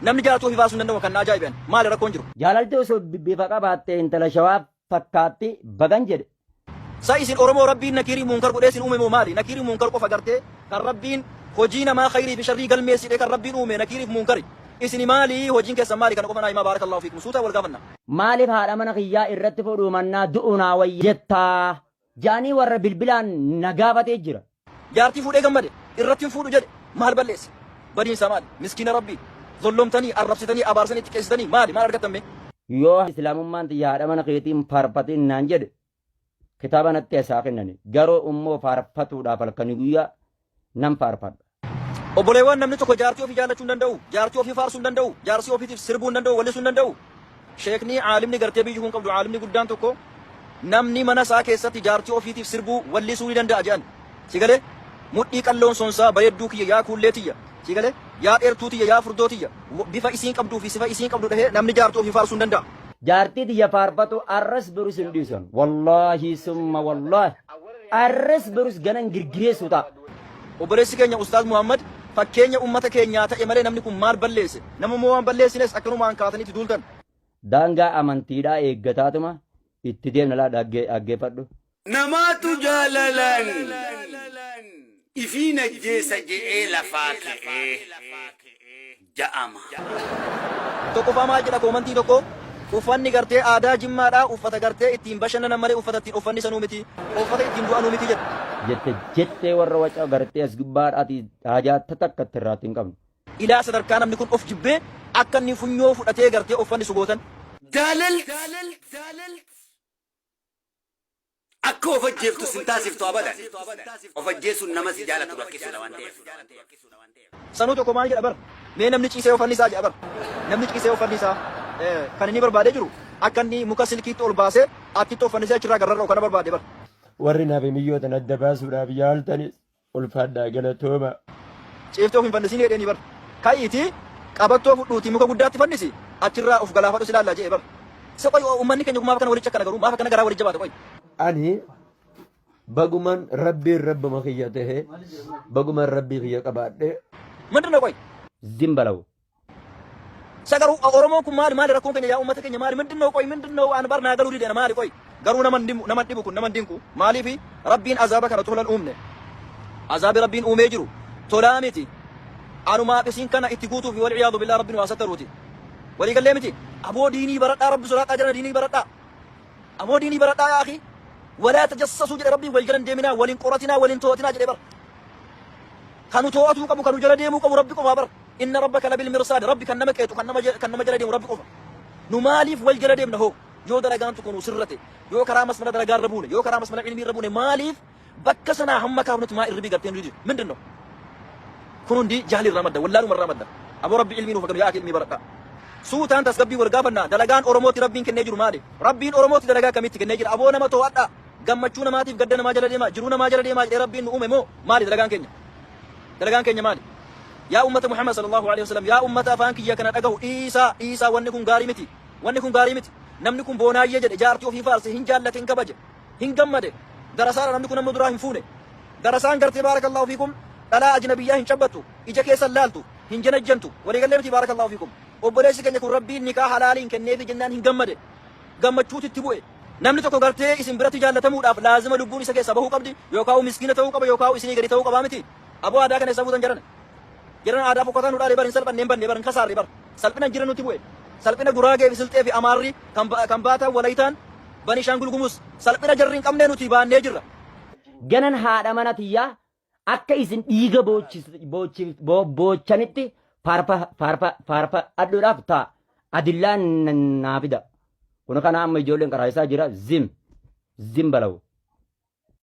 Namni jaartii ofii baasuu hin danda'u kan na ajaa'ibe ani. Maali rakkoon jiru? Jaalalti osoo bifa qabaatte intala shawaa fakkaatti bagan jedhe. Sa isin Oromoo Rabbiin nakiirii munkar godhee isin uume moo maali? Nakiirii munkar qofa gartee kan Rabbiin hojii namaa khayrii fi sharrii galmeessidhe kan Rabbiin uume nakiiriif munkari. Isini maali hojiin keessan maali kana qofa naa himaa baarakallahu fiikum suutaa wal gaafanna. Maaliif haadha mana kiyyaa irratti fuudhuu mannaa du'uu naa wayya jettaa? Ja'anii warra bilbilaan na gaafatee jira. Jaartii fuudhee gammade irratti hin fuudhu jedhe maal balleesse? Badiin isaa maali? Miskiina Rabbii zollomtanii arrabsitanii abaarsanii xiqqeessitanii maali maal argattan mee? Yoo islaamummaan tiyya haadha mana keetii hin faarfatin naan jedhe kitaaba natti as haa kennani. Garuu immoo faarfatuudhaaf halkanii guyyaa nan faarfadha. Obboleewwan namni tokko jaartii ofii jaallachuu hin danda'u, jaartii ofii faarsuu hin danda'u, jaarsii ofiitiif sirbuu hin danda'u, wallisuu hin danda'u. Sheekni aalimni gartee biyyi kun qabdu aalimni guddaan tokko namni mana isaa keessatti jaartii ofiitiif sirbuu wallisuu ni danda'a jedhan. Si galee mudhii qalloon sonsaa bareedduu kiyya yaa kuullee tiyya. Si galee yaa dheertuu tiyya yaa furdoo tiyya bifa isiin qabduu fi sifa isiin qabdu dhahee namni jaartii ofii faarsuu hin danda'a. Jaartii tiyya faarfatu arras borus hin dhiisan. Wallaahi summa wallaahi. Arras borus ganan girgireessu ta'a. Obboleessi keenya Ustaaz Muhammad fakkeenya ummata keenyaa ta'e malee namni kun maal balleesse? Nama immoo waan balleessines akkanumaan kaatanii itti duultan. Daangaa amantiidhaa eeggataatuma itti deemna laa dhaggeeffadhu. Namaatu jaalalaan ifiin ajjeesa je'ee lafaa ka'ee ja'ama. Tokkoffaa maal jedha koomantii tokko uffanni gartee aadaa jimmaadha uffata gartee ittiin bashannanan malee uffata ittiin of fannisanuu miti uffata ittiin du'anuu miti jedha. Jette jettee warra waca gartee as gubbaadhaati haajaa takka itti irraatti hin qabnu. Ilaa sadarkaa namni kun of jibbee akka inni funyoo fudhatee gartee of fannisu gootan. Jaalalti Akka of ajjeeftu sin taasiftu abadan. Of ajjeesuun nama si jaalatu rakkisuudha waan ta'eef. Sanuu tokko maal jedha bar mee namni ciisee of fannisaa jedha bar namni ciisee of fannisaa kan inni barbaadee jiru akka inni muka silkiitti ol baasee achitti of fannisee achirraa gad rarra'u kana barbaade bar. Warri naaf miyyootan adda baasuudhaaf yaaltanis ulfaadhaa galatooma. Ciiftee of hin fannisiin jedheenii bar. Ka'iitii qabattoo fudhuutii muka guddaatti fannisi achirraa of galaafadhu si laallaa jedhe bar. Isa qoy uummanni keenya kun maaf akkana walitti cakkana garuu maaf akkana garaa walitti jabaata qoy. Ani baguman rabbiin rabbuma kiyya tahe baguman rabbii kiyya qabaadhe. ምንድን ነው ቆይ Zim balaw. Isa garuu Oromoon kun maali maali rakkoon keenya yaa uummata keenya maali ምንድን ነው ቆይ ምንድን ነው an bar naa galuu dide maali qoy garuu nama hin dhibu nama hin dhibu kun nama hin dinqu maaliifi rabbiin azaaba kana tolan uumne azaabi rabbiin uumee jiru tolaa miti anumaaf isin kana itti guutuufi wal iyaadu billaa rabbiin waa sattaruuti walii gallee miti aboo diinii baradhaa rabbi sodaadhaa jala diinii baradhaa aboo diinii baradhaa yaa akhi walaa tajassasuu jedhe rabbiin wal jala hin deeminaa waliin qoratinaa waliin to'atinaa jedhe bara Kan nu too'atuu qabu, kan nu jala deemuu qabu Rabbi qofaa bar. Inna rabbaka labil mirsaad. Rabbi kan nama qeexu, kan nama kan nama jala deemu Rabbi qofa. Nu maaliif wal jala deemna hoo? Yoo dalagaan tokko nu sirrate, yoo karaa masmala dalagaa irra buune, yoo karaa masmala ilmii irra buune maaliif bakka sanaa hamma kaafnutti maa irribii gartee nu didu? Mindin no? Kun hundi jahli irraa madda, wallaaluma irraa madda. Aboo Rabbi ilmii nuuf haa kennu, yaa akhi ilmii baradhaa. Suutaan tasgabbii wal gaafannaa. Dalagaan Oromootti Rabbiin kennee jiru maali? Rabbiin Oromootti dalagaa akkamitti kennee jira? Aboo nama too'adhaa. Gammachuu namaatiif gadda namaa jala deemaa, jiruu namaa jala deemaa jedhee Rabbiin nu uume moo maali dalagaan keenya? Dalagaan keenya maali? Yaa ummata Muhammad sallallahu alaihi wasallam, yaa ummata afaan kiyya kana dhagahu dhiisaa, dhiisaa wanni kun gaarii miti. Wanni kun gaarii miti. Namni kun boonaayyee jedhe jaartii ofii faarse hin jaallate hin kabaje hin gammade. Darasaadha namni kun amma duraa hin fuune. Darasaan gartee baarakallahu fiikum dhalaa ajnabiyyaa hin cabbattu, ija keessa hin laaltu, hin janajjantu. Walii gallee miti baarakallahu fiikum. Obboleessi keenya kun Rabbiin nikaa halaaliin kenneefi jennaan hin gammade. Gammachuutu itti bu'e. Namni tokko gartee isin biratti jaallatamuudhaaf laazima lubbuun isa keessaa bahuu qabdi yookaan miskiina ta'uu qaba yookaan isinii gadi ta'uu qabaa miti. Aboo aadaa kana eessaa fuutan jarana? Jarana aadaa fokkataa nu dhaalee bar hin salphanne hin banne bar hin kasaarre bar. Salphina jira nuti bu'e. Salphina Guraagee fi Silxee fi Amaarri kan kan baataan Walayitaan Banishaangul Gumuz salphina jarri hin qabnee nuti baannee jirra. Ganan haadha mana tiyyaa Akka isin dhiiga boochanitti faarfa faarfa faarfa adhuudhaaf ta'a. Adillaan naa fida. Kun kana amma ijoolleen karaa isaa jira zim zim balawu.